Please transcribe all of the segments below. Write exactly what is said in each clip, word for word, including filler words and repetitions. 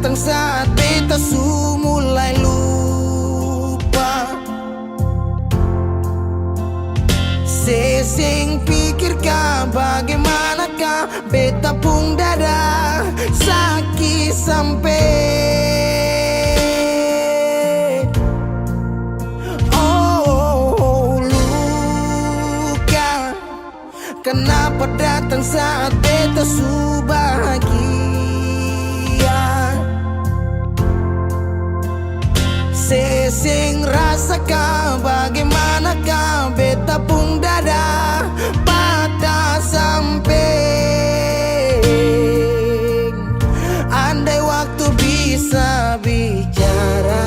datang saat beta su mulai lupa. Se seng pikir ka bagaimana ka beta pung dada saki sampe. Oh, luka. Kanapa datang saat beta su bahagia? Se seng rasa ka bagaimana ka beta pung dada patah sampe. Andai waktu bisa bicara,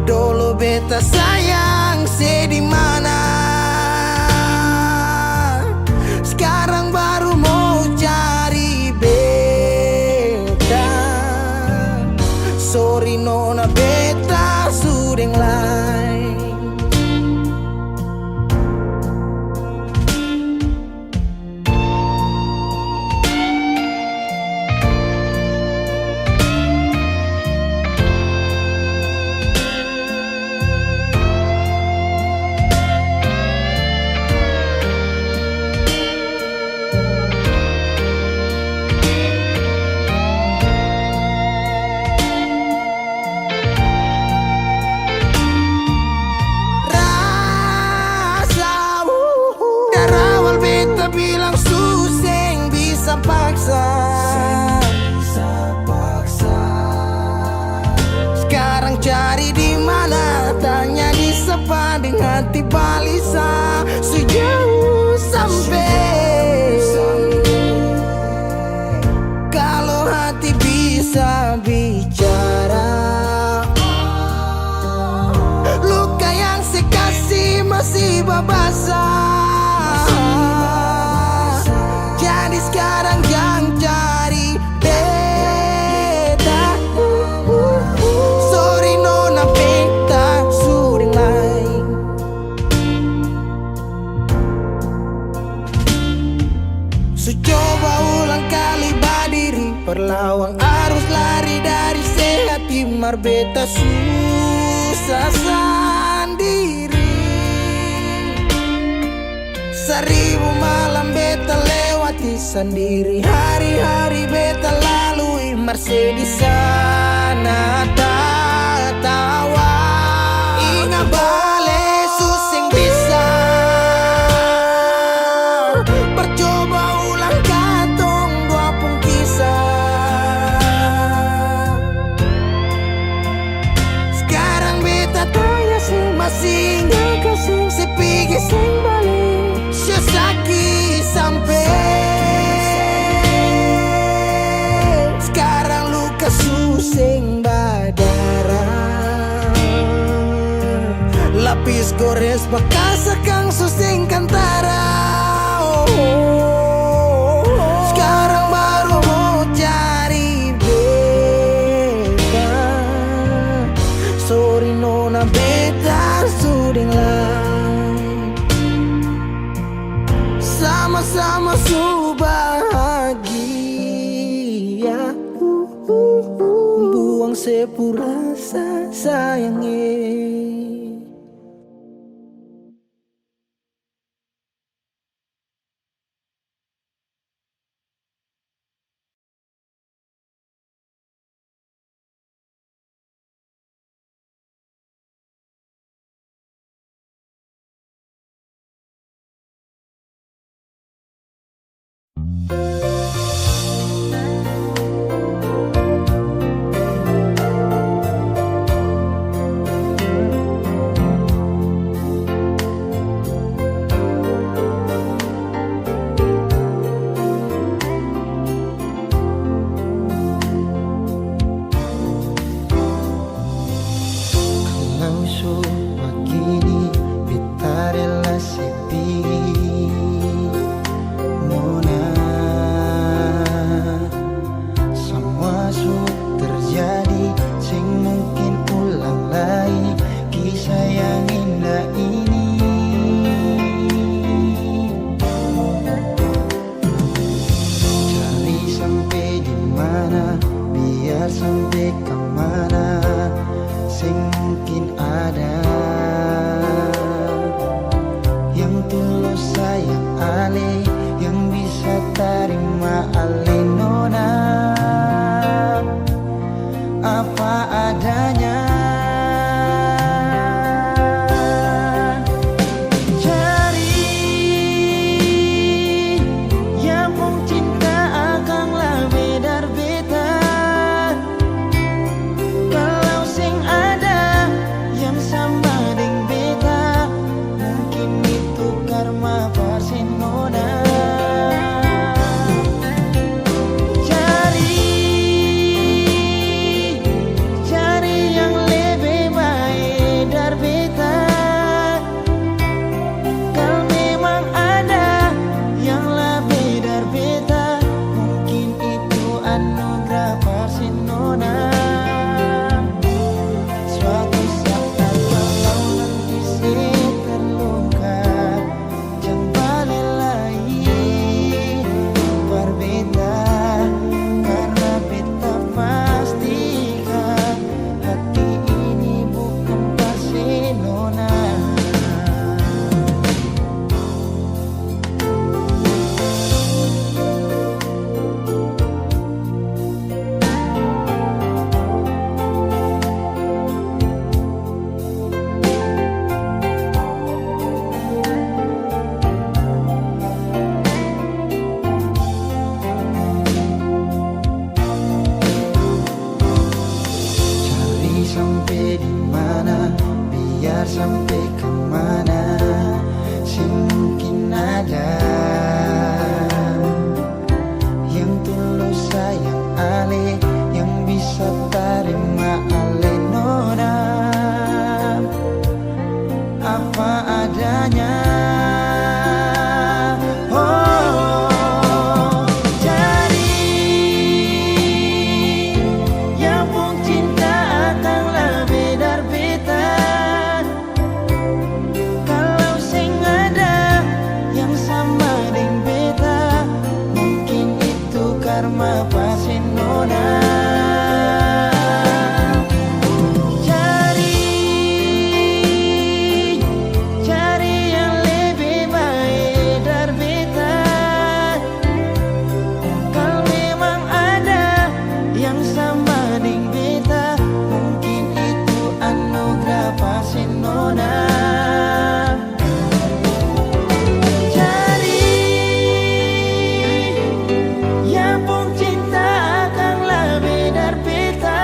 dolo beta sayang se di mana? Skarang baru mo cari beta. Sori nona, beta su deng laeng. Rasa, uh, uh, dari awal beta bilang su seng bisa paksa. Seng bisa paksa. Skarang cari di mana? Tanya di sapa deng hati balisa. Su jauh sampe. Kalo hati bisa bicara, luka yang se kasi masih babasa. Jadi skarang jang cari beta. Sori nona, beta su deng laeng. Su coba ulang kali badiri, par lawang arus lari dari se hati, mar beta susah sandiri. Saribu malam beta lewati sandiri, hari-hari beta lalui, mar se di sana tatawa. Inga bale su seng bisa, percoba ulang katong dua pung kisah. Skarang beta tanya, se masih inga ka seng? Se pigi seng bale, se saki sampe. Skarang luka su seng badara, lapis gores bakas akang su seng kantara. Oh, skarang baru mo cari beta. Sori nona, beta su deng laeng. Sama-sama su bahagia. Buang se pung rasa sayang e. Sayang ale yang bisa tarima ale nona apa adanya. Cari yang pung cinta akang labe dari beta. Kalau seng ada yang sama deng beta, mungkin itu karma par se nona. Cari, cari yang lebe bae dari beta. Kal memang ada yang labe dari beta, mungkin itu anugerah par se nona. Suatu saat kalau nanti se terluka, jang bale lai par beta, karna beta pastikan hati ini bukan par se nona. Cari sampe di mana, biar sampe kamana, seng mungkin ada yang tulus sayang ale, yang bisa tarima ale nona apa adanya. Oh, cari yang pung cinta akang labe dari beta. Kalau seng ada yang sama deng beta, mungkin itu karma par se nona. Cari, cari yang lebe bae dari beta. Kal memang ada yang sama deng beta, mungkin itu anugerah par se nona. Cari yang pung cinta akang labe dari beta.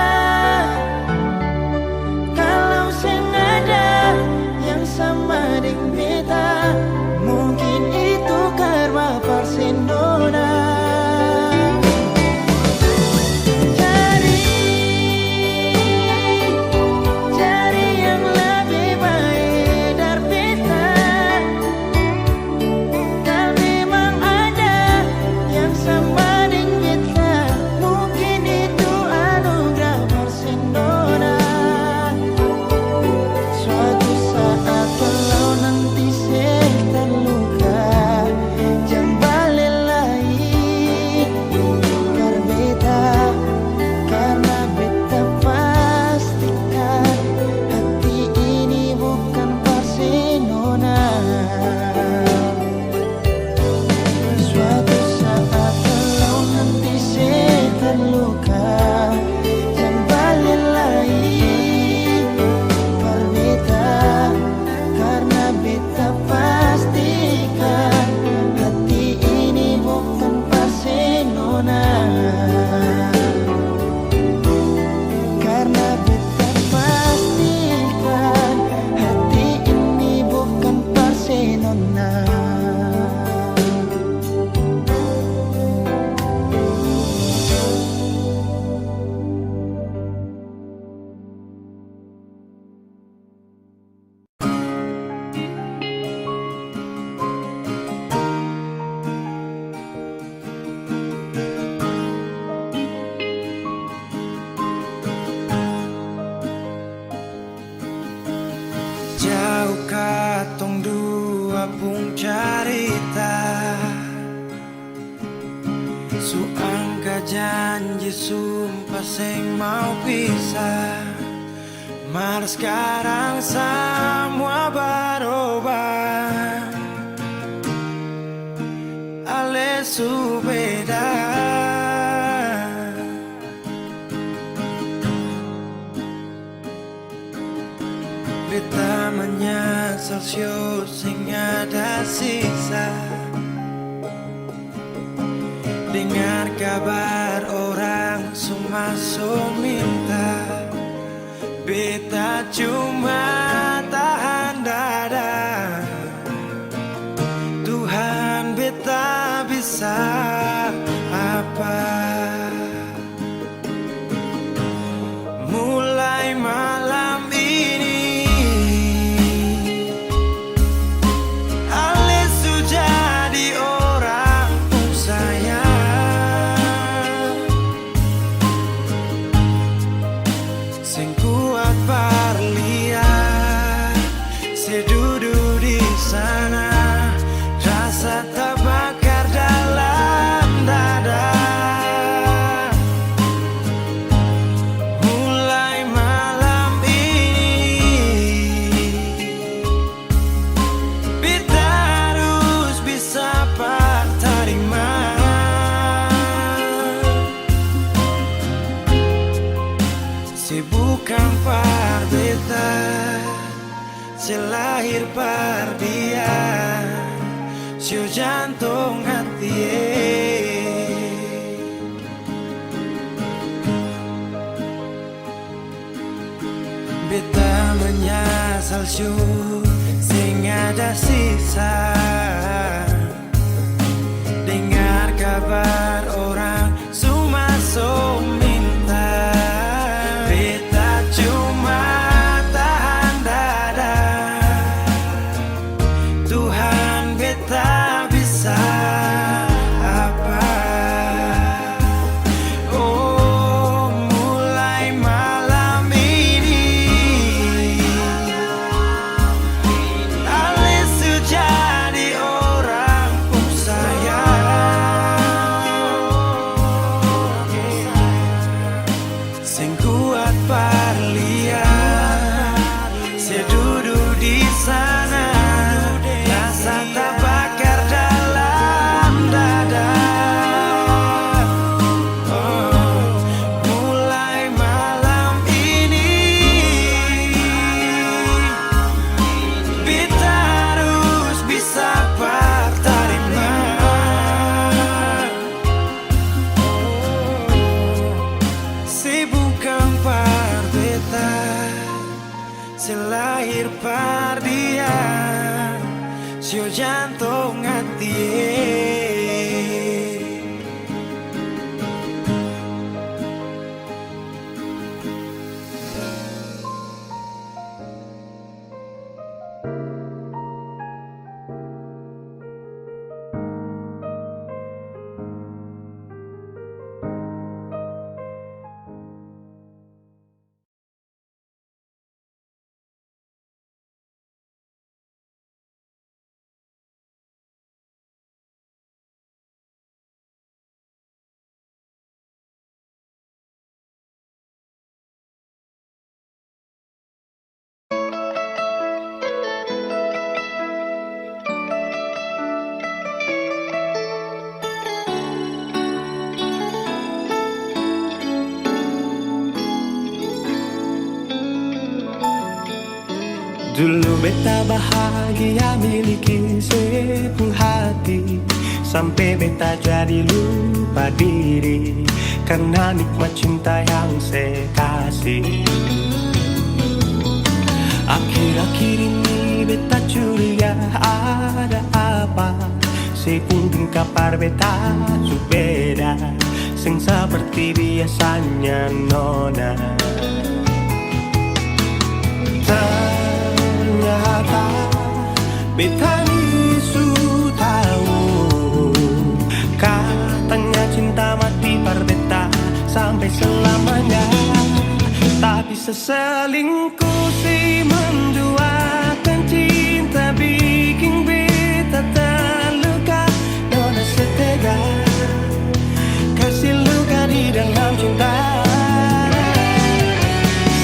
Kalau seng ada yang sama deng beta, mungkin itu karma par se nona. Cari, cari yang labe bae dari beta. Kal memang ada yang sama deng beta, mungkin itu anugerah par se nona. Suatu saat kalau nanti se terluka, jang bale lai par beta, karna beta pastikan hati ini bukan par se nona. Suatu saat kalau nanti se terluka, jang bale lai par beta, karna beta pastikan hati ini bukan par se nona. Karna beta pastikan hati ini bukan par se nona. Jauh katong dua pung carita, su angka janji, sumpa seng mau pisah. Mar skarang samua barobah. su beda. Beta manyasal sio seng ada sisa. Dengar kabar orang su maso minta. Beta cuma tahan dada. Tuhan beta bisa apa? Mulai malam ini, ale su jadi orang pung sayang. Seng kuat par lia, se dudu di sana, rasa tabakar dalam dada. Mulai malam ini, beta harus bisa par tarima. Se bukang par beta, se lahir par dia, sio jantong hati e. Beta manyasal sio seng ada sisa. Dengar kabar orang su maso minta. Beta cuma tahan dada. Tuhan beta bisa apa? Oh, mulai malam ini, ale su jadi orang pung sayang. Seng kuat par lia, se dudu di sana, rasa tabakar dalam dada. Oh, mulai malam ini, beta harus bisa par tarima. Se bukang par beta, se lahir par dia, sio jantong hati e. Dulu beta bahagia miliki se pung hati, sampe beta jadi lupa diri karna nikmat cinta yang se kasi. Akhir-akhir ini beta curiga ada apa, se pung tingkah par beta su beda, seng seperti biasanya nona. Ternyata beta ni su tau, katanya cinta mati par beta sampe selamanya. Tapi seselingkuh si menduakan cinta biking beta terluka. Nona setega kasi luka di dalam cinta.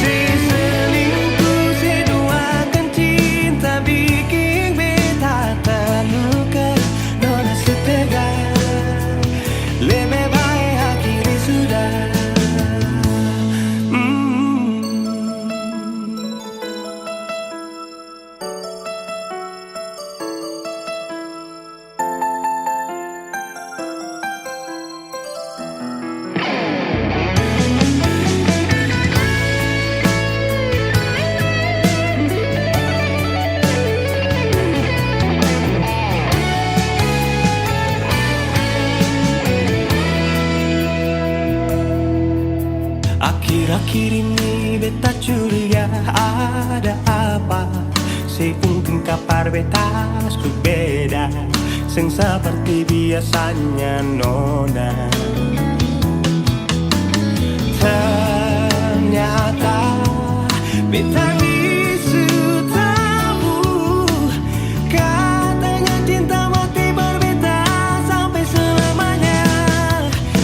Se selingkuh, se duakan cinta biking beta terluka. Nona setega Kiri ni beta curiga ada apa, seng mungkin kapar beta su beda, seng seperti biasanya nona. Ternyata beta ni su tau, katanya cinta mati berbeda sampai selamanya.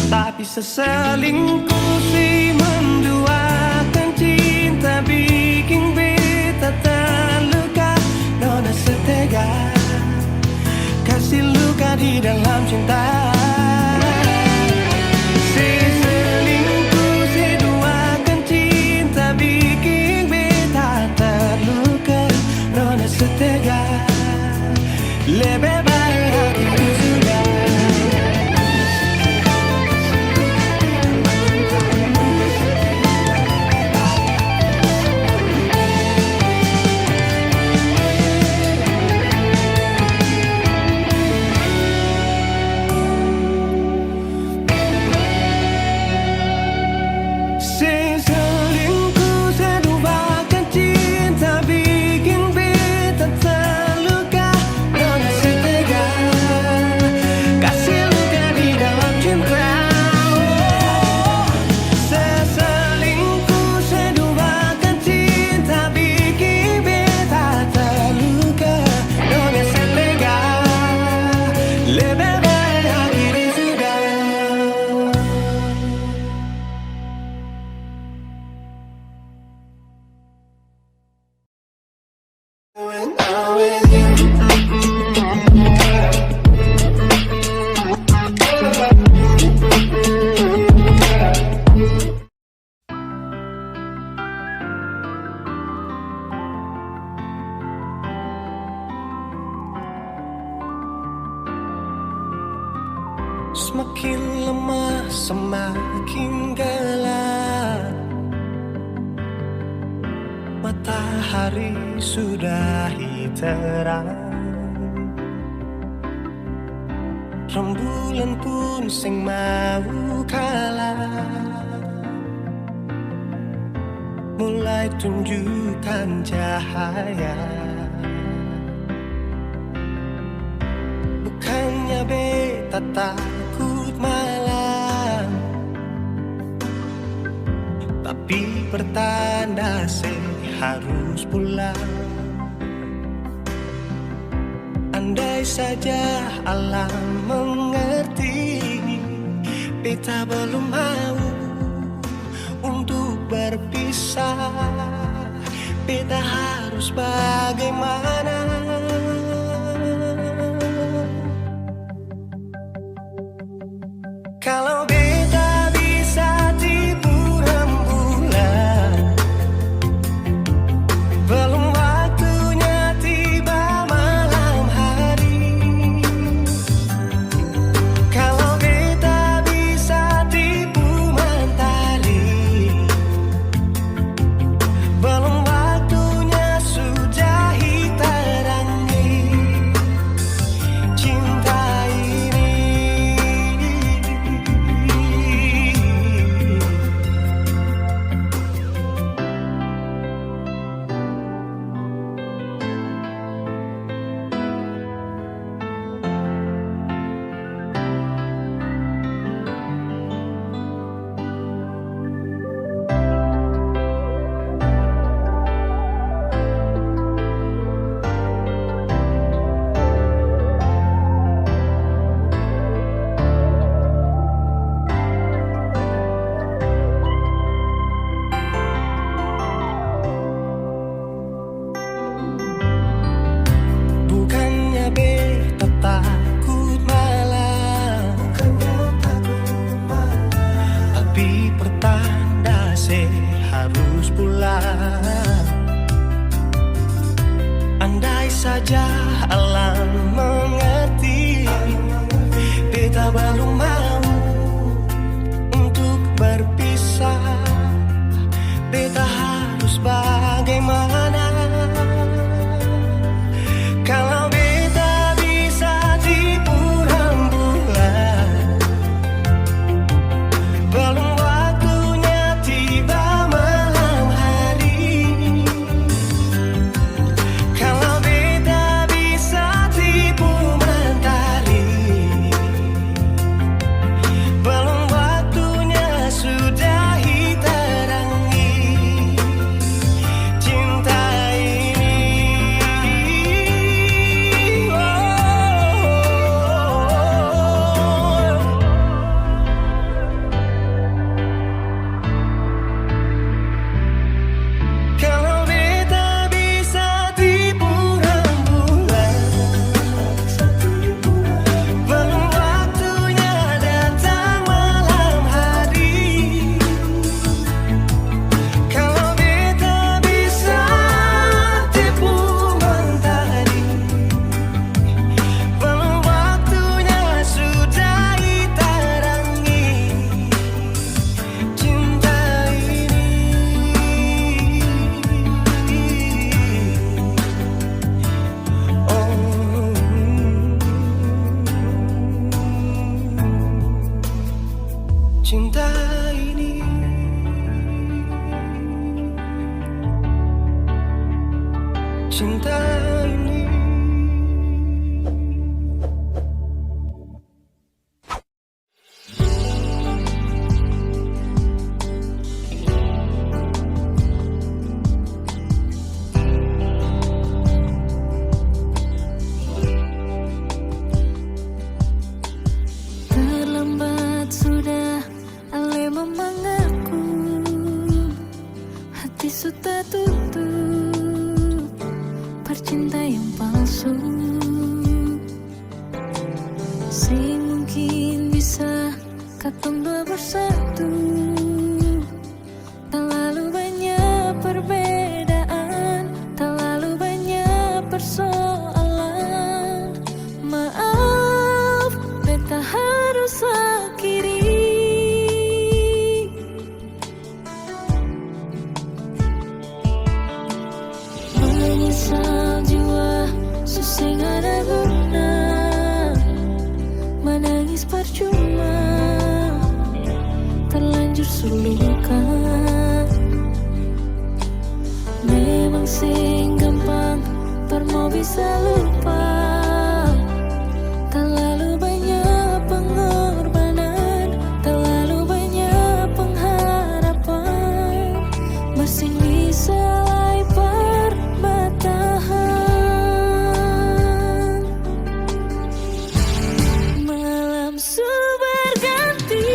Tapi seselingkuh si menduakan cinta biking beta terluka. Nona setega kasi luka di dalam cinta. Seselingkuh seduakan cinta biking beta terluka. Nona setega. Lebe bae hati ku sudah. Seng selingkuh, seng duakan cinta biking beta terluka. Nona setega kasi luka di dalam cinta. Oh, seng selingkuh, seng duakan cinta biking beta terluka. Nona setega, lebe bae akhiri sudah. Semakin lama semakin gelap, matahari sudahi terang, rembulan pun seng mau kalah. Mulai tunjukkan cahaya. Bukannya beta takut malam, tapi pertanda se harus pulang. Andai saja alam mengerti, beta belum mau untuk berpisah. Beta harus bagaimana? Kalau beta bisa tipu rembulan, belum waktunya tiba malam hari. Kalau beta bisa tipu mantari, belum waktunya sudahi tarangi cinta ini. Bukannya beta takut malam, bukannya takut malam, tapi pertanda se harus pulang. Andai saja alam mengerti, beta belum mau untuk berpisah. Beta harus bagaimana? Kalau beta bisa tipu rembulan, belum waktunya tiba Cinta ini, cinta ini. Terlambat sudah ale memanggilku, hati su tatutup, percinta yang palsu. Seng mungkin bisa katong dua bersatu. Terlalu banyak perbedaan, terlalu banyak persoalan. Maaf, beta harus akhiri. Menyesal jua, su seng ada guna. Manangis percuma, terlanjur su luka. Memang seng gampang, par mo bisa lupa. Terlalu banyak pengorbanan, terlalu banyak pengharapan, masih bisa lai par batahan. Malam su berganti,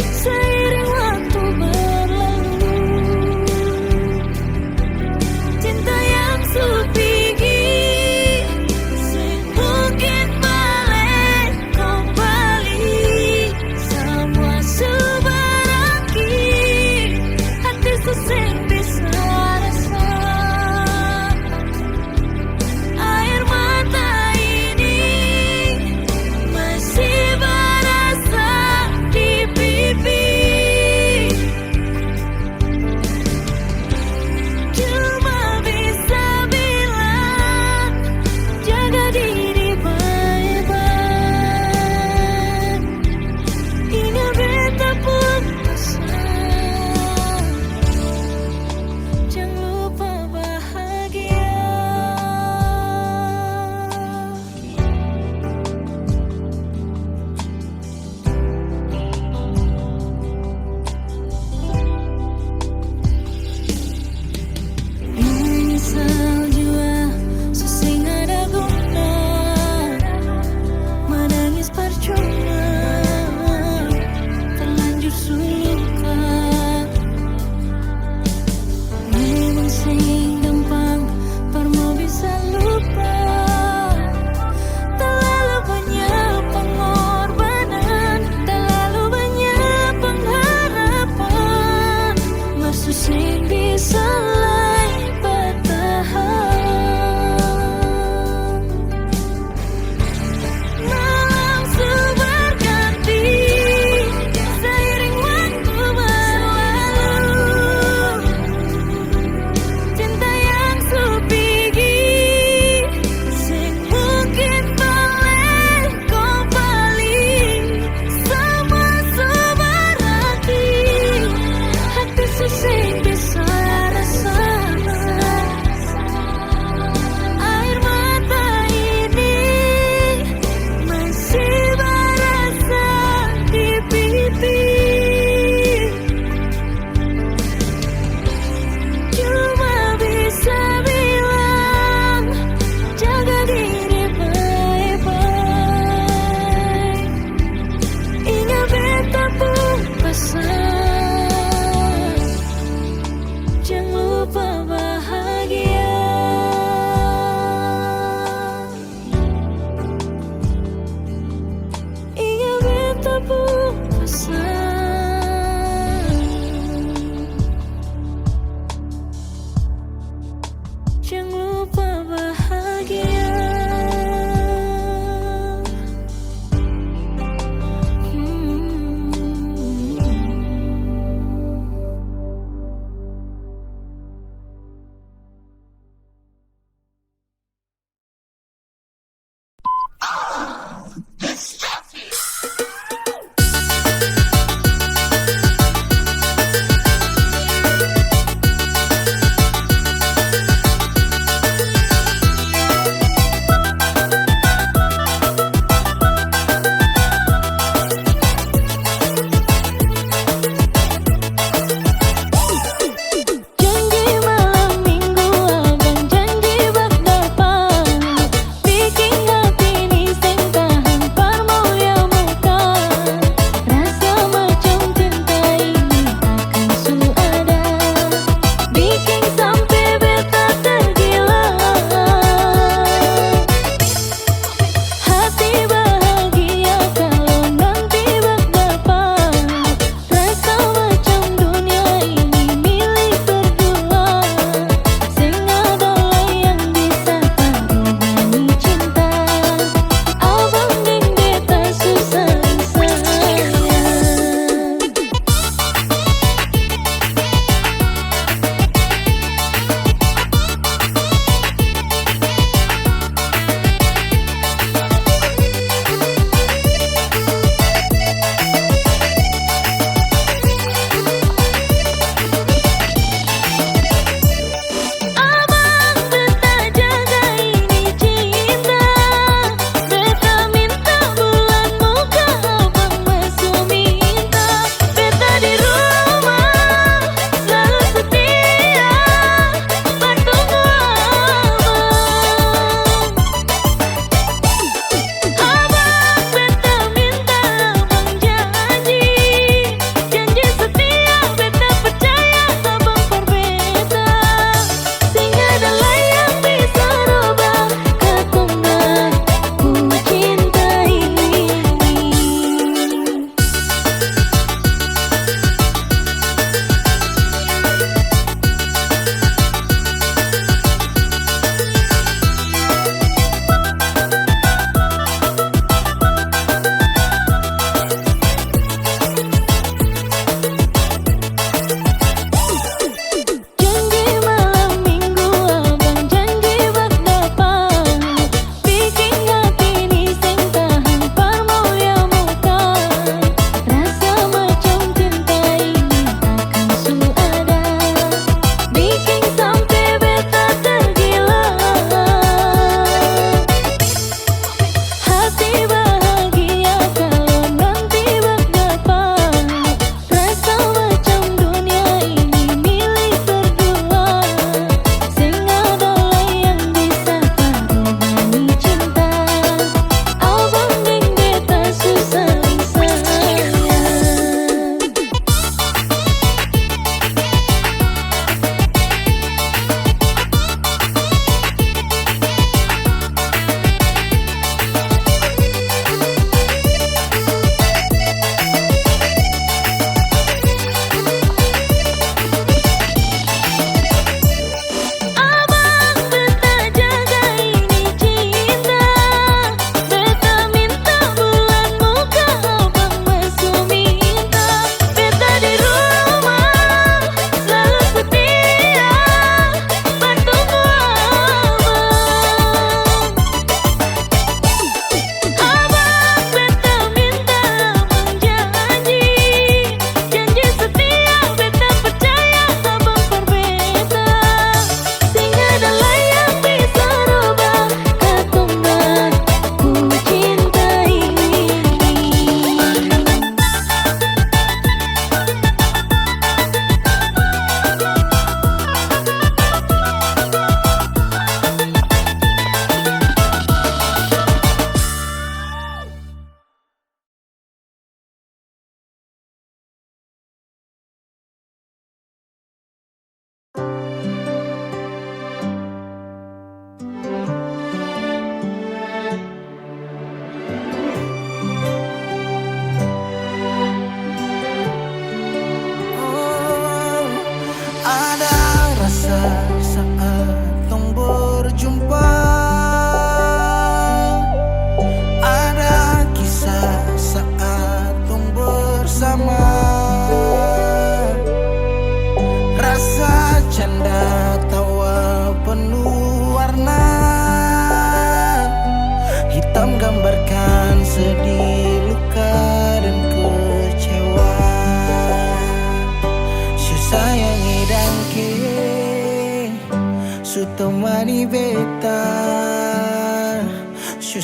seiring waktu berlalu. Cinta yang su pigi,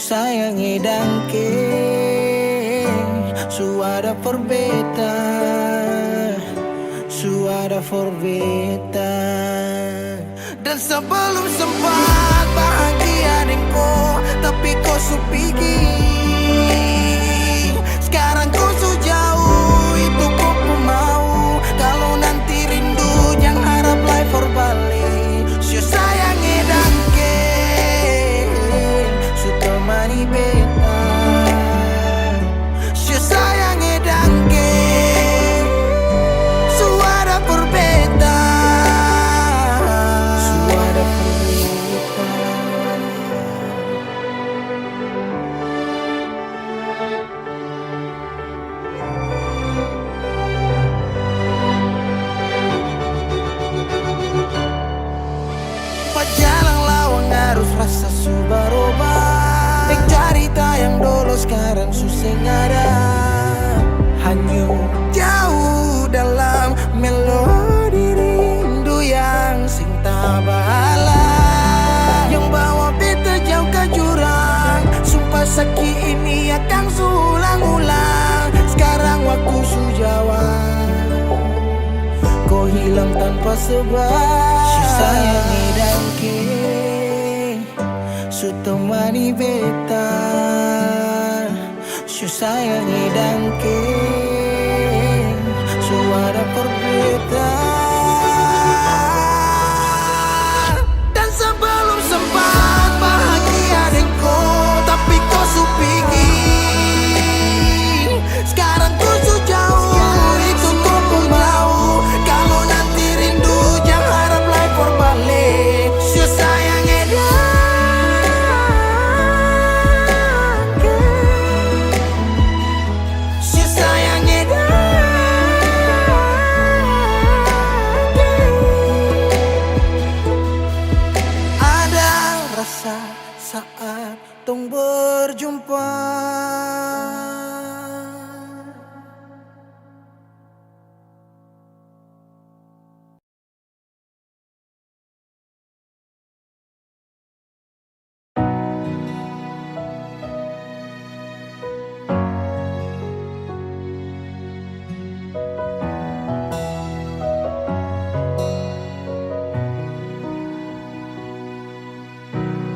Sayang e dangke, su ada for beta, su ada for beta. Dan sebelum sempat bahagia deng ko, tapi ko su pigi. Skarang ko su jauh, itu ko pung mau. Kalo nanti rindu, jang harap lai for bale. Su sayang e dangke, su temani beta. Su sayang e dangke, su ada for beta, su ada for beta. Bajalang lawang arus rasa su baroba. Deng carita yang dolo skarang su seng ada. Hanyut jauh dalam melodi rindu yang seng tabalas. Yang bawa beta jauh ka jurang. Sumpah saki ini akang su ulang-ulang. Skarang waktu su jauh. Ko hilang tanpa sebab. Su sayang e dangke, su temani beta. Su sayang e dangke, su ada for beta. Dan sebelum sempat bahagia deng ko, tapi ko su pigi. Skarang ko su jauh, itu ko pung mau. Kalo nanti rindu, jang harap lai for bale. Su sayang e dangke, su sayang e dangke. Ada rasa saat tong berjumpa.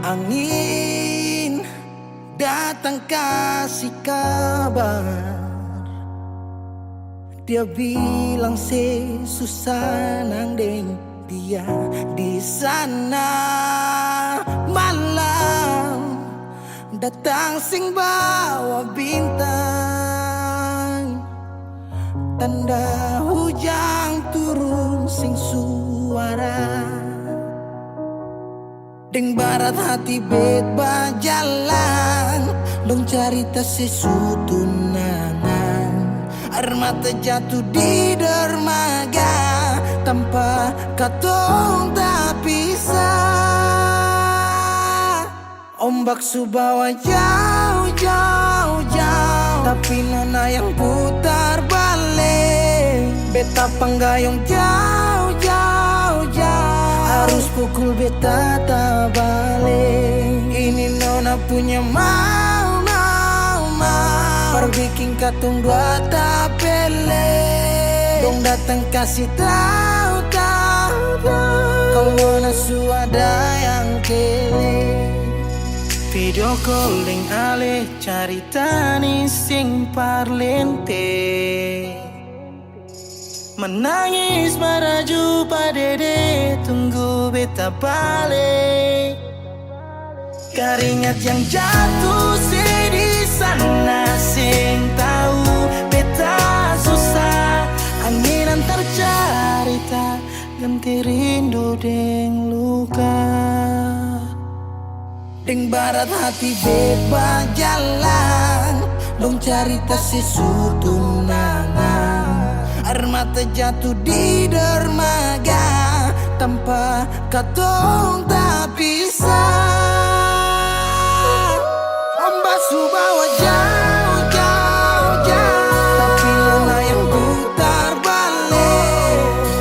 Angin datang kasi kabar, dia bilang se su sanang deng dia di sana. Malam datang seng bawa bintang, tanda hujang turun seng suara. Deng barat hati bet bajalang, dong carita se su tunangan. Aer mata jatu di dermaga, tampa katong tapisah. Ombak su bawa jauh, jauh, jauh, tapi nona yang putar bale. Beta panggayong jauh, jauh, jauh, arus pukul beta tabale. Ini nona punya mau, mau, mau, par biking katong dua tapele. Dong datang kasi tau, tau, tau, kalo nona su ada yang kele. Video call deng ale, carita ni seng parlente. Manangis maraju pa dede, tunggu beta bale. Karingat yang jatuh se di sana, seng tau beta susah. Angin antar carita, ganti rindu deng luka. Deng barat hati bet bajalang, dong carita se su tunangan. Aer mata jatuh di dermaga, tampa katong tapisah. Ombak su bawa jauh, jauh, jauh, tapi nona yang putar bale.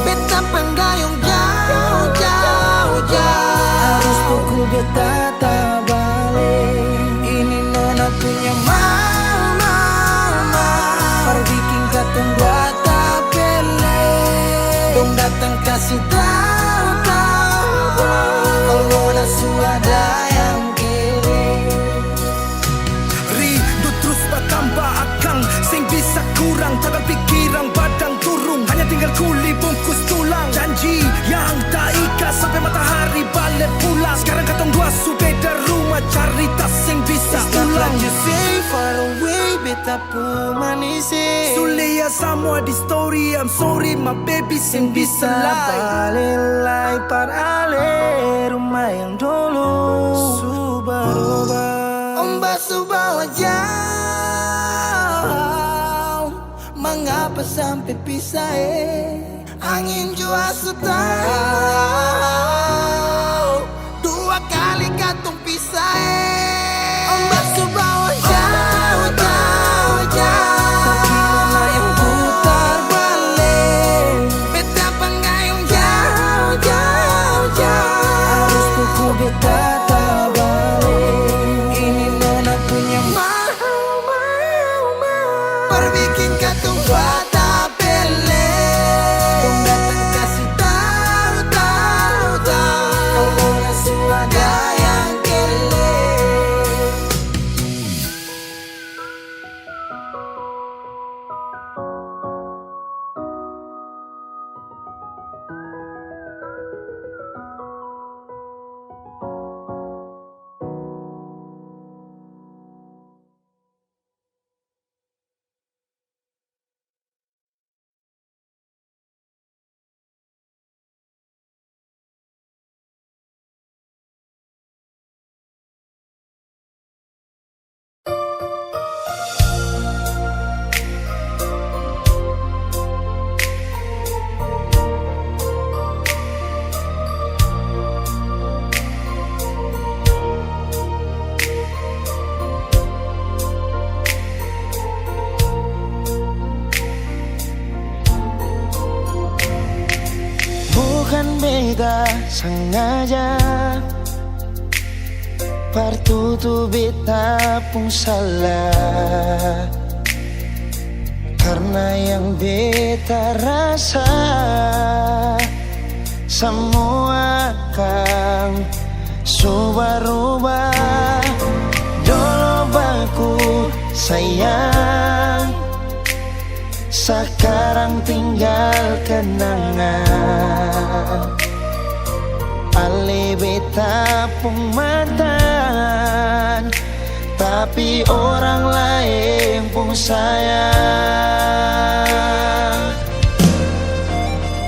Beta panggayong jauh, jauh, jauh, arus pukul beta tabale. Ini Tang kasi tau, tau, tau, kalo nona su ada yang kele. Rindu trus batamba akang, seng bisa kurang, tagal pikiran badang turung, hanya tinggal kuli bungkus tulang. Janji yang taikat sampe matahari bale pulang. Skarang katong dua su beda rumah, carita seng bisa ulang. It's not like you say far away, beta pung manis e. Su lia samua di story, I'm sorry my baby, seng bisa lai. Bale lai par ale rumah yang dolo. Su baroba. Omba su bawa jauh, mangapa sampe pisah e? Angin jua su tau, dua kali katong pisah e. Omba su bawa jauh, jauh, jauh. Tapi mana yang putar bale? Beta panggayung jauh, jauh, jauh. Harus pukul beta tabale. Ini nona punya ma- Par biking katong patah pele. Dong datang kasi tau, tau, tau. Kalo orang su ada yang kele. Bukan beta sangaja par tutu beta pung salah, karna yang beta rasa samua akang su barubah. Dolo baku sayang, sakarang tinggal kenangan. Ale beta pung mantan, tapi orang laeng pung sayang.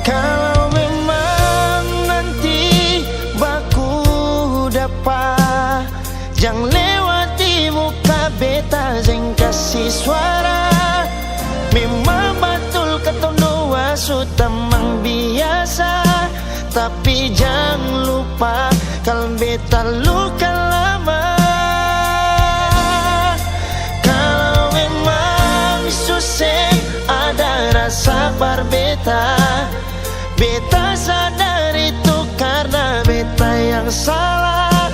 Kalo memang nanti baku dapa, jang lewati muka beta, jang kasi suara. Memang batul katong dua su tamang biasa, tapi jang lupa kal beta luka lama. Kalo memang su seng ada rasa par beta, beta sadar itu karna beta yang salah.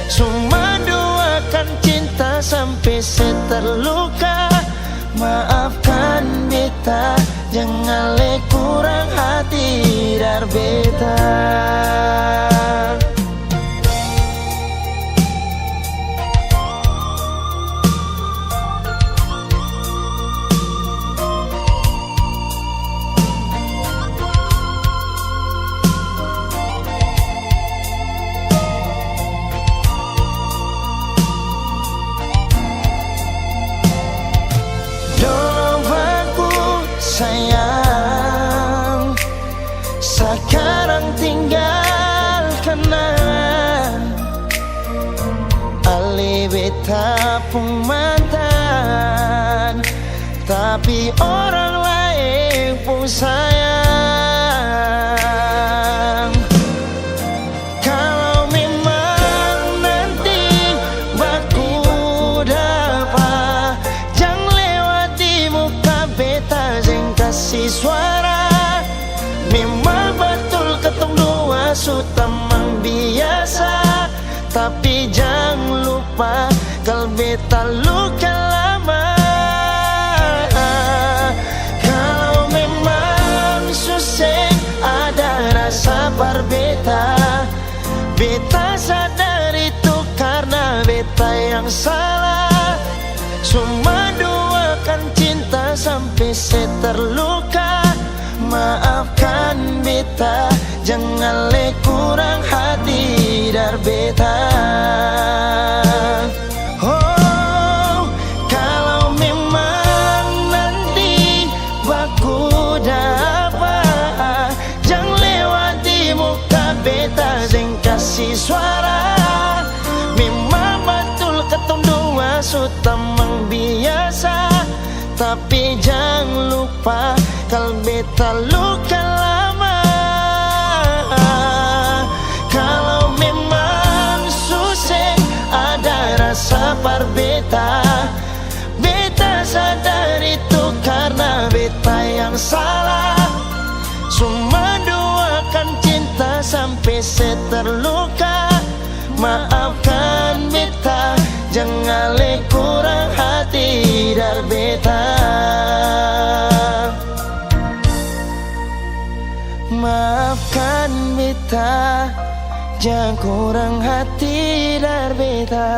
Su manduakan cinta sampe se terluka. Maafkan beta, jang ale kurang hati dar beta. Dolo baku sayang, sakarang tinggal kenang. Ale beta pung mantan, tapi orang laeng pung sayang. Kalo memang nanti baku dapa, jang lewati muka beta, jang kasi suara. Memang batul katong dua su tamang biasa, tapi jang lupa kal beta luka lama. Kalo memang su seng salah. Su manduakan cinta sampe se terluka. Maafkan beta, jangan le kurang hati dari beta. Oh, kalau memang nanti baku dapa, jang lewati muka beta seng kasi suara. Memang batul katong dua su tamang biasa, tapi jang lupa kal beta luka lama. Kalau memang su seng ada rasa par beta, beta sadar itu karna beta yang salah. Su manduakan cinta sampe se terluka. Maafkan beta, jangan le kurang hati dari beta. Maafkan beta, jang kurang hati dari beta.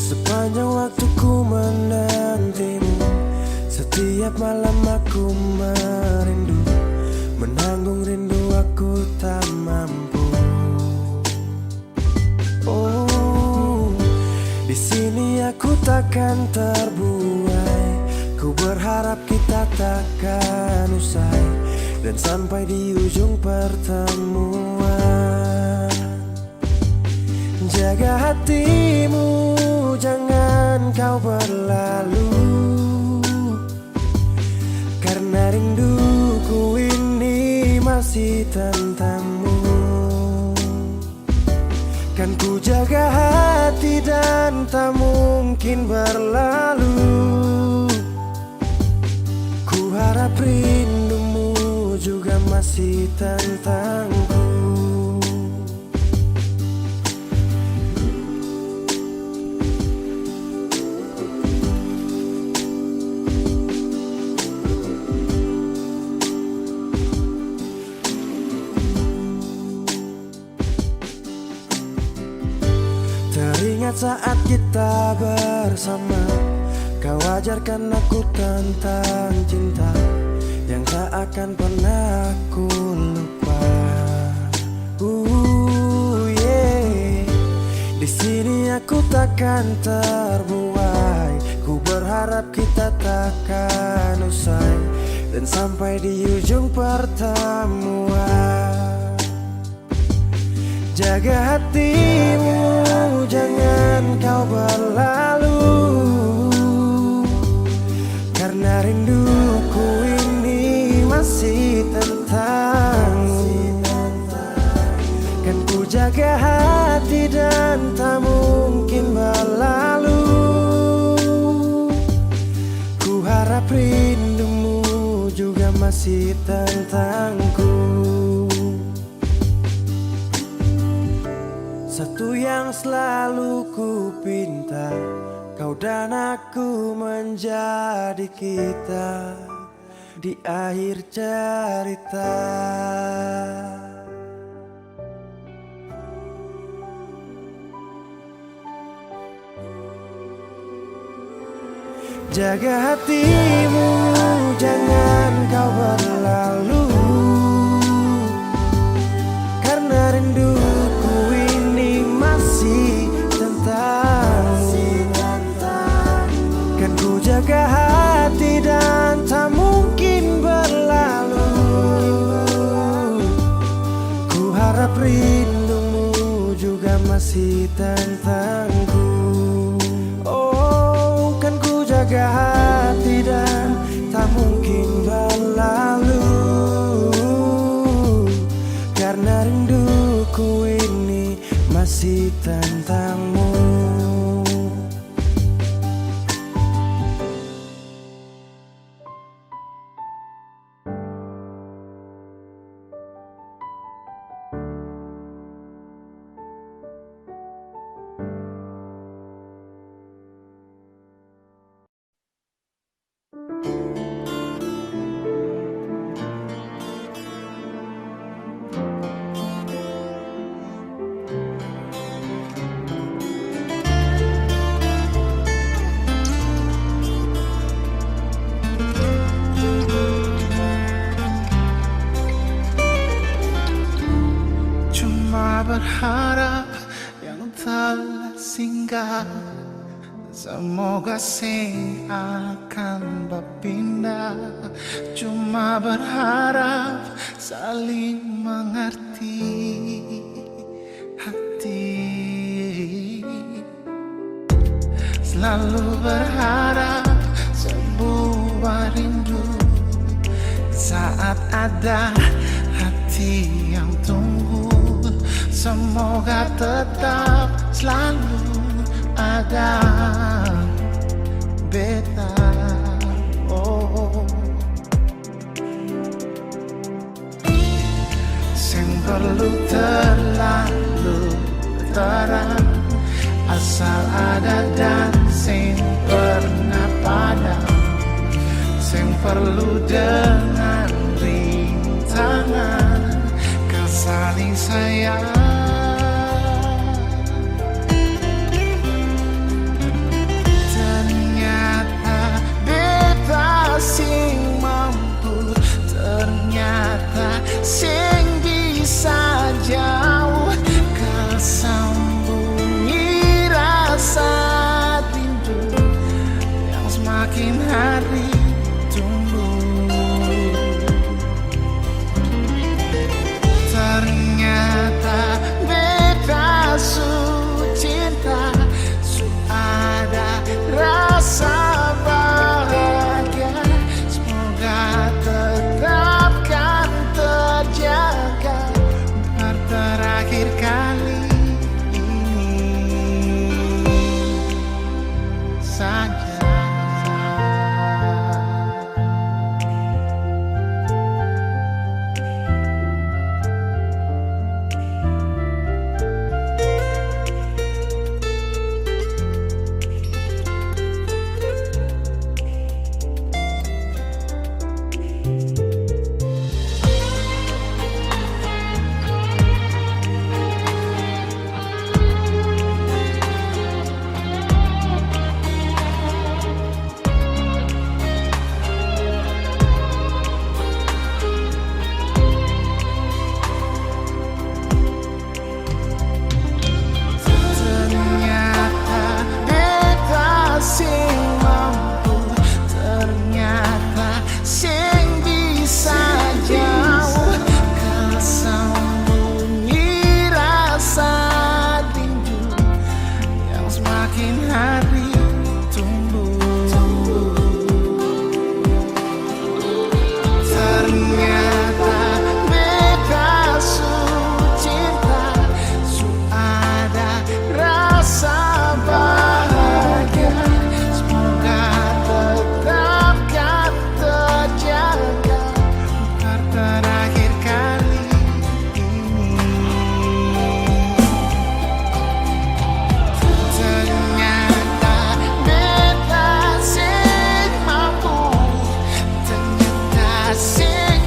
Sepanjang waktu ku menantimu, setiap malam aku merindu, menanggung rindu aku tak mampu. Oh, di sini aku takkan terbuai, ku berharap kita takkan usai, dan sampai di ujung pertemuan. Jaga hatimu, jangan kau berlalu, karna rinduku ini masih tentangmu. Kan ku jaga hati dan tak mungkin berlalu. Ku harap rindumu juga masih tentangku. Teringat saat kita bersama, kau ajarkan aku tentang cinta yang tak akan pernah ku lupa. Uh, yeah. Di sini aku takkan terbuai, ku berharap kita takkan usai, dan sampai di ujung pertemuan. Jaga hatimu, jangan kau berlalu, karna rinduku ini masih tentangmu. Kan ku jaga hati dan tak mungkin berlalu. Ku harap rindumu juga masih tentangku. Satu yang selalu ku pinta, kau dan aku menjadi kita di akhir cerita. Jaga hatimu, jangan kau berlalu, karna rinduku ini masih tentangmu. Kan ku jaga hati dan tak mungkin berlalu. Ku harap rindumu juga masih tentangku. Oh, kan ku jaga hati dan tak mungkin berlalu, karna rinduku ini masih tentangmu. Harap yang telah singgah, semoga seng akan bapindah. Cuma berharap saling mengerti hati. Selalu berharap sebuah rindu. Saat ada hati yang tunggu, semoga tetap selalu ada beta. Oh. Seng perlu terlalu terang, asal ada dan seng pernah padam. Seng perlu dengan rintangan, ka saling sayang. Ternyata beta seng mampu, ternyata seng bisa jauh, ka sambunyi rasa rindu yang semakin hari tumbuh. Ternyata beta su cinta, su ada rasa bahagia. Semoga tetap kan terjaga, par terakhir kali ini saja. Ternyata beta seng mampu, ternyata seng bisa jauh, ka sambunyi rasa rindu yang semakin hari tumbuh. Ternyata beta su cinta, su ada rasa bahagia. Semoga tetap kan terjaga, par terakhir kali ini. Ternyata beta seng mampu, ternyata seng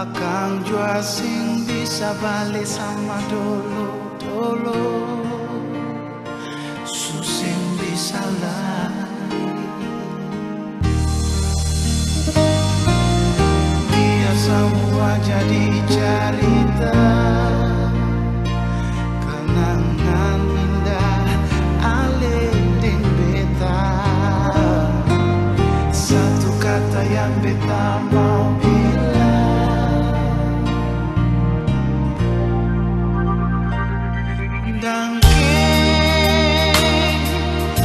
Akang jua seng bisa bale sama dolo-dolo, su seng bisa lai. Biar samua jadi carita, kenangan indah ale deng beta. Satu kata yang beta mau bilang, dangke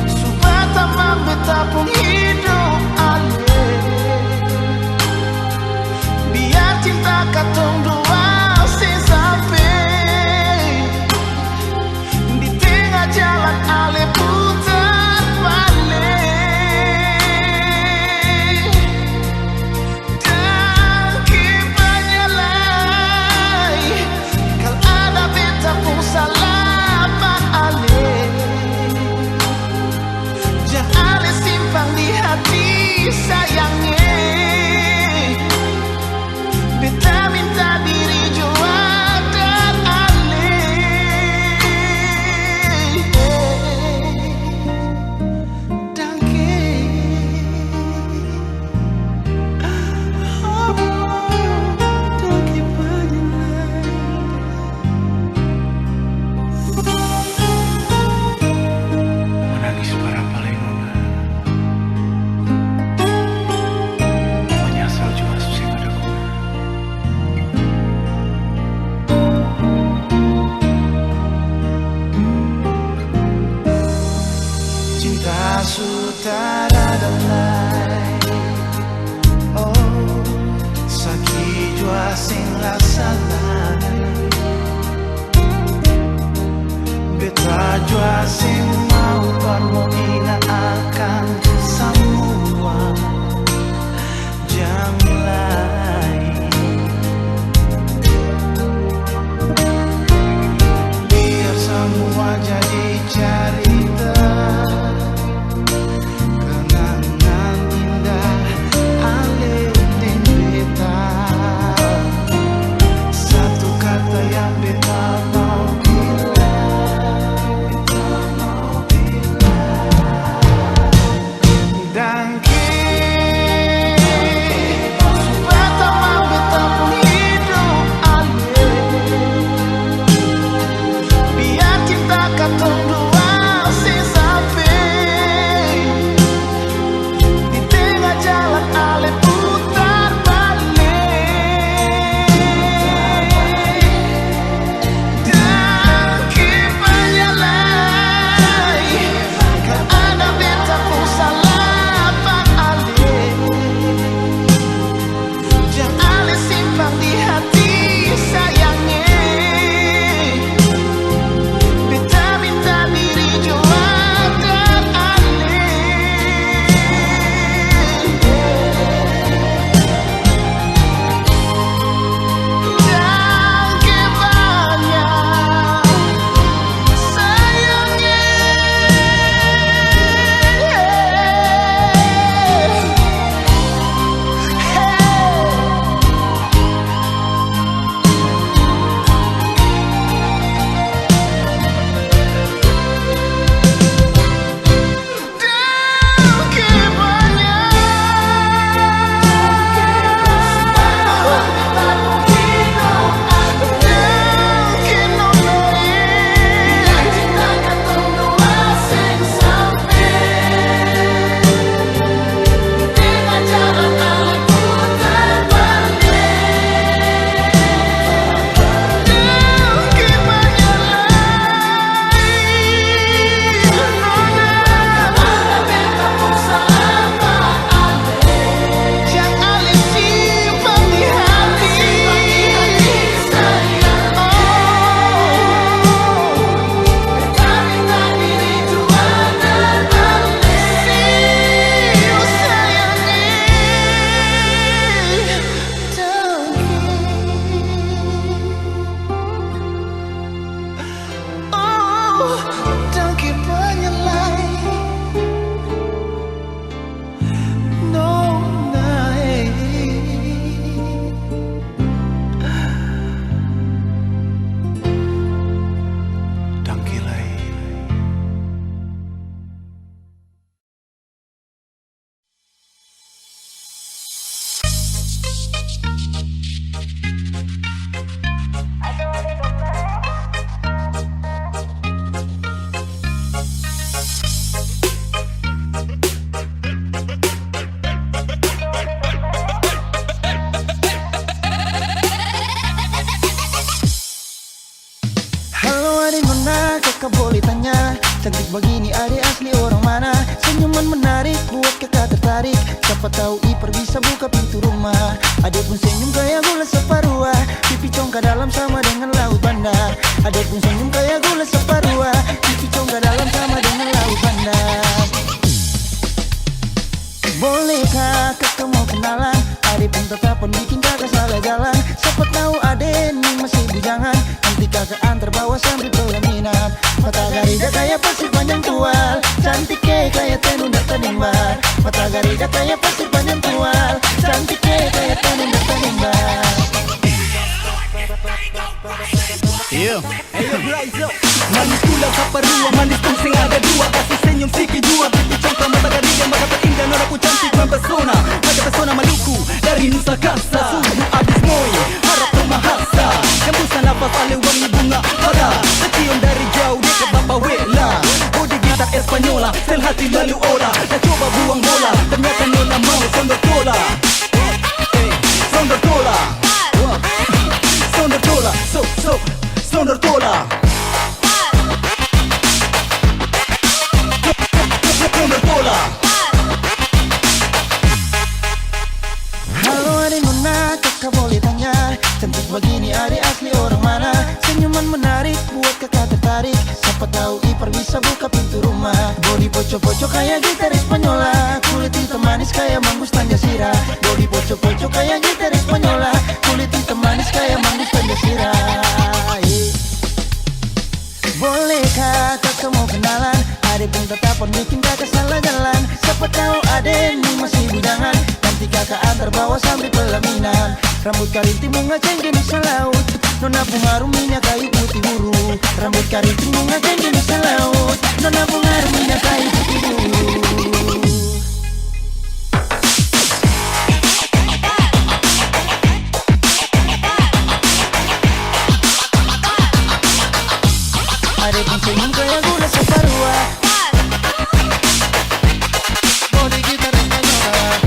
su batamang beta pung hidop ale. Biar cinta katong dua seng sampe di tenga jalan ale putar bale. Dan Bagini ade asli orang mana? Senyuman menarik, buat kaka tertarik. Siapa tahu Ipar bisa buka pintu rumah. Ade pung senyum kaya gula saparua, pipi congkak dalam sama dengan laut Banda. Ade pung senyum kaya gula saparua, pipi congkak dalam sama dengan laut Banda. Bolehkah kaka mau kenalan? Ade pung tatapan bikin kaka salah jalan. Siapa tahu ade ni masih bujangan. Nanti kaka antar bawa sambil pelaminan. Mata garida kaya pasir panjang tual. Cantik ke kaya tenun data nimbar. Mata garida kaya pasir panjang tual. Cantik ke kaya tenun data nimbar. Iya. Manis pula saparua, manis pun seng ada dua. Kasi senyum siki jua, pipi congkak mata garida, mata patinja nona ku cantik mempesona. Mata pesona Maluku dari Nusa Kasa. Sungguh abis moi, harap tu mahasa. Hembusan napas ale wangi bunga mata. Tercium dari jauh dekat bapa wela. Bodi gitar Espanyola, sel hati lalu ora. Tak coba buang bola, ternyata nona mau sondor tola. Sondor tola. Sondor tola. So, so, sondor tola. Sondor tola. Halo ade nona, kaka boleh tanya, cantik bagini ade asli orang mana? Senyuman menarik, buat kaka tertarik. Siapa tahu Ipar bisa buka pintu rumah. Bodi poco-poco kaya gitar Espanyola, kulit hitam manis kaya manggus tanja sira. Bodi poco-poco kaya gitar Espanyola, kulit hitam manis kaya manggus tanja sira. Eh. Bolehkah kaka mau kenalan? Ade pung tatapan bikin kaka salah jalan. Siapa tahu ade ni masih bujangan. Nanti kaka antar bawa sambil pelaminan. Rambut kariting bunga cengkeh Nusa Laut. Nona pung harum minya kayu putih buru. Rambut kariting bunga cengkeh Nusa Laut. Nona pung harum minya kayu putih buru. Ade pung senyum kaya gula saparua. Bodi gitar Espanyola.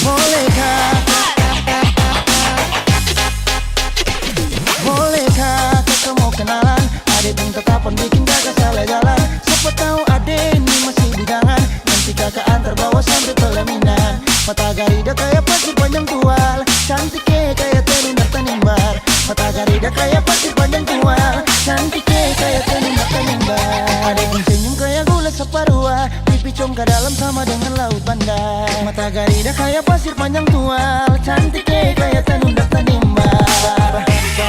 Bolehkah? Bolehkah kaka mau kenalan? Ade pung tatapan bikin kaka salah jalan. Siapa tahu ade ni masih bujangan. Nanti kaka antar bawa sampe pelaminan. Mata garida kaya pasir panjang tual. Cantik ke kaya tenun data nimbar. Mata garida kaya pasir panjang tual. Cantik ke kaya tenun data nimbar. Ade pung senyum kaya gula saparua. Pipi congka dalam sama dengan laut Banda. Mata garida kaya pasir panjang tual, cantik e kaya tanunda tanimbar. Pasir,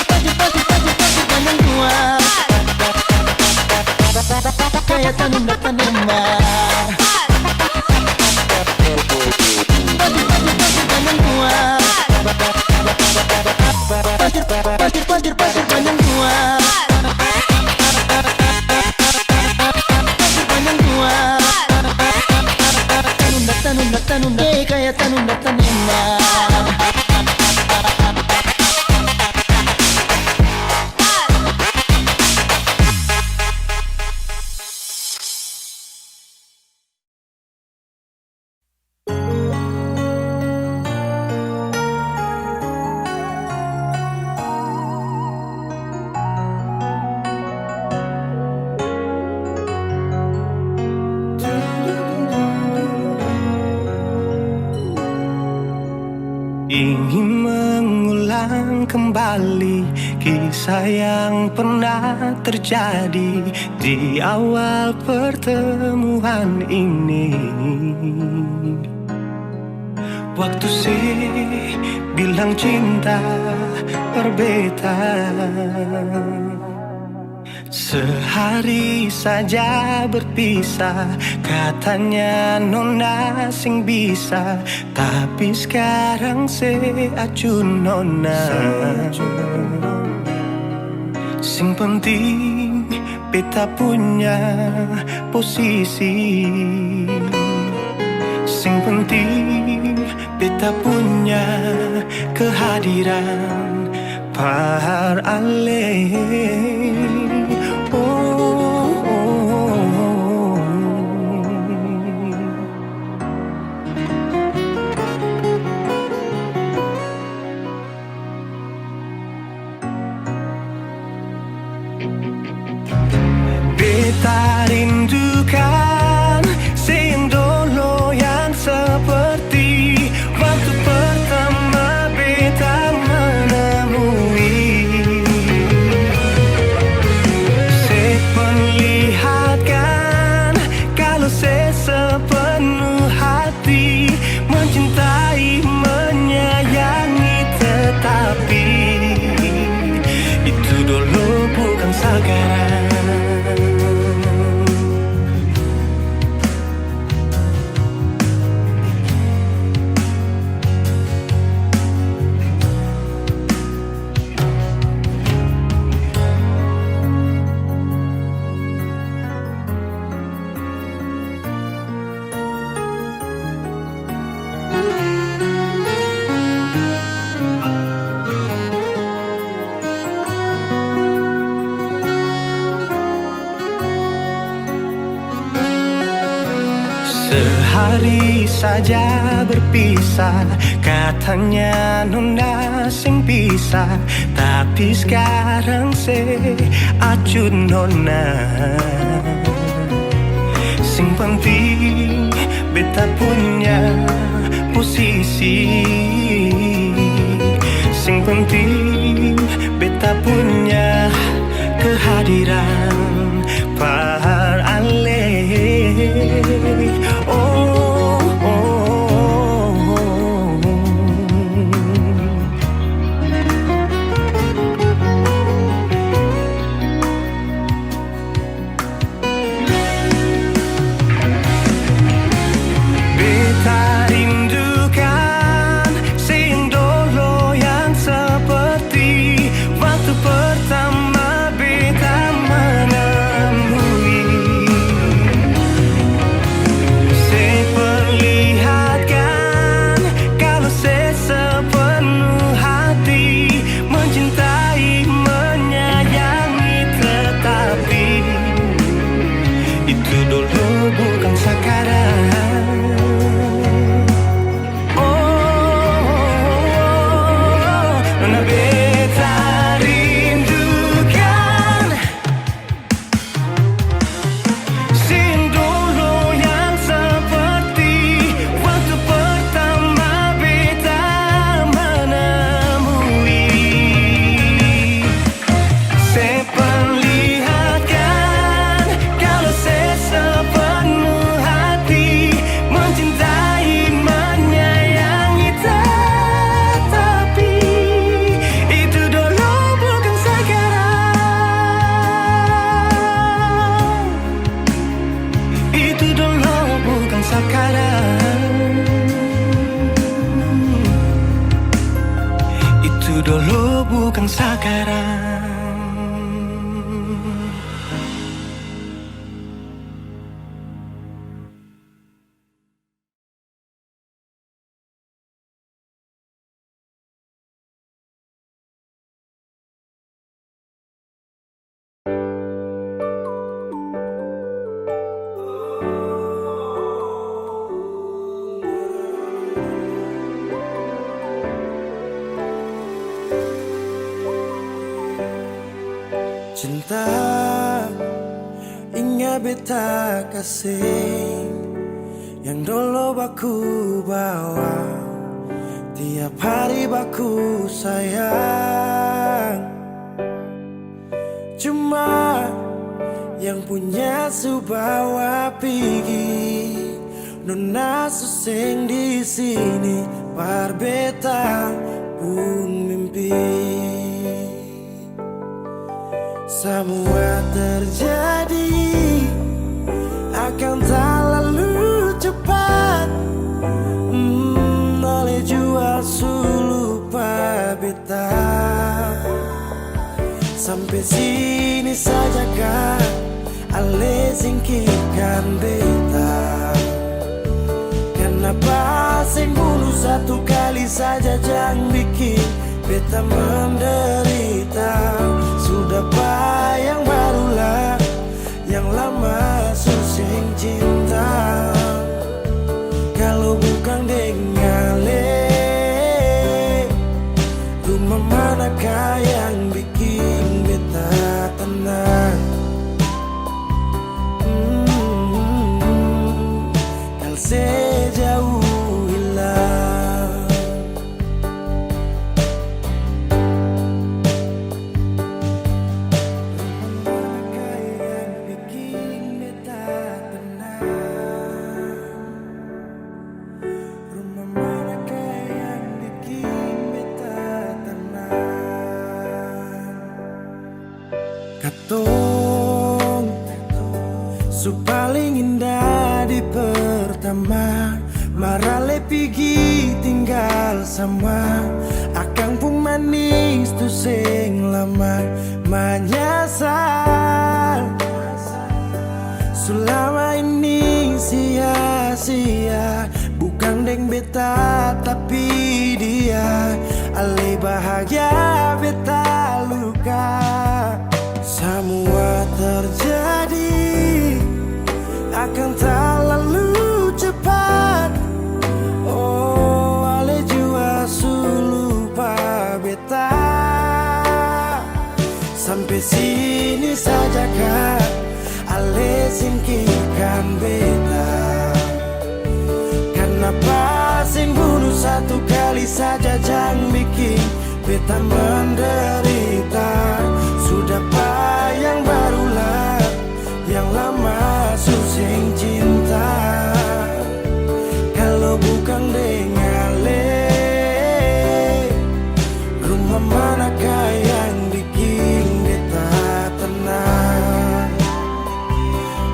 pasir, pasir, pasir, pasir panjang tual. Kaya tanunda tanimbar. Pasir, pasir, pasir panjang tual. Pasir, pasir, pasir, pasir panjang tual. Pasir panjang tual. Tanunda, tanunda, tanunda. Eh, kaya tanunda tanimbar. Ingin mengulang kembali kisah yang pernah terjadi di awal pertemuan ini. Waktu se bilang cinta par beta, sehari saja berpisah, katanya nona seng bisa, tapi skarang se acu nona. Seng penting beta punya posisi, seng penting beta punya kehadiran par ale. Oh, oh, oh, oh. Hari saja berpisah, katanya nona seng bisa, tapi skarang se acut nona. Seng penting beta punya posisi, seng penting beta punya kehadiran. Par ale. Oh, oh, oh, oh. Beta rindukan seng dolo yang seperti waktu pertama beta menemui. Se perlihatkan kalau se sepenuh hati mencintai, menyayangi, tetapi itu dulu bukan sakarang. Oh, nona beta rindukan. Seng dolo yang seperti waktu pertama beta menemui. Se perlihatkan kalau se sepenuh hati mencintai, menyayangi, tetapi itu dolo bukan sakarang. Itu dolo bukan sakarang. Itu dolo bukan sakarang. Cinta, inga beta kasih yang dolo baku bawa, tiap hari baku sayang. Cuma yang punya su bawa pigi, nona su seng di sini, par beta pung mimpi. Samua terjadi akang talalu cepat. Hmm, ale jua su lupa beta. Sampe sini saja ka, ale singkirkan beta. Kanapa seng bunuh satu kali saja, jang biking beta menderita. Su dapa yang baru la, yang lama su seng cinta. Kalo bukang deng ale, ruma mana ka yang biking beta tenang? Hmm, kal se jauh hilang. Ruma mana ka yang biking beta tenang? Ruma mana ka yang biking beta tenang? Katong su paling indah di pertama, mar ale pigi tinggal sama. Akang pung manis tu seng lama manyasal. Sulama ini sia-sia, bukang deng beta tapi dia, ale bahagia beta luka. Samua terjadi akang talalu cepat. Sampe sini saja ka, ale singkirkan beta. Kanapa seng bunuh satu kali saja, jang biking beta menderita. Sudah pa yang baru lah, yang lama su seng cinta. Kalo bukang deng ale, rumah mana ka yang biking beta tenang?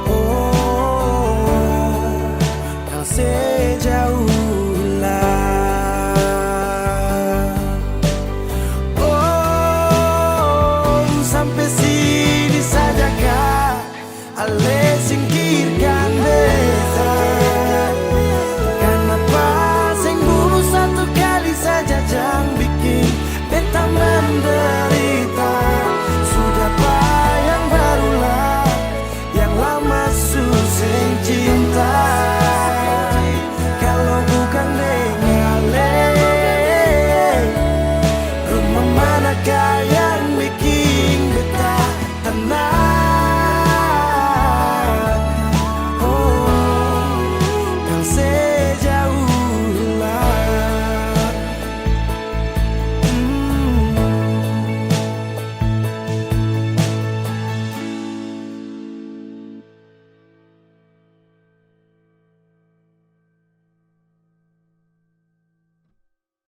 Oh, kal se jauh hilang. Oh, sampe sini saja ka, ale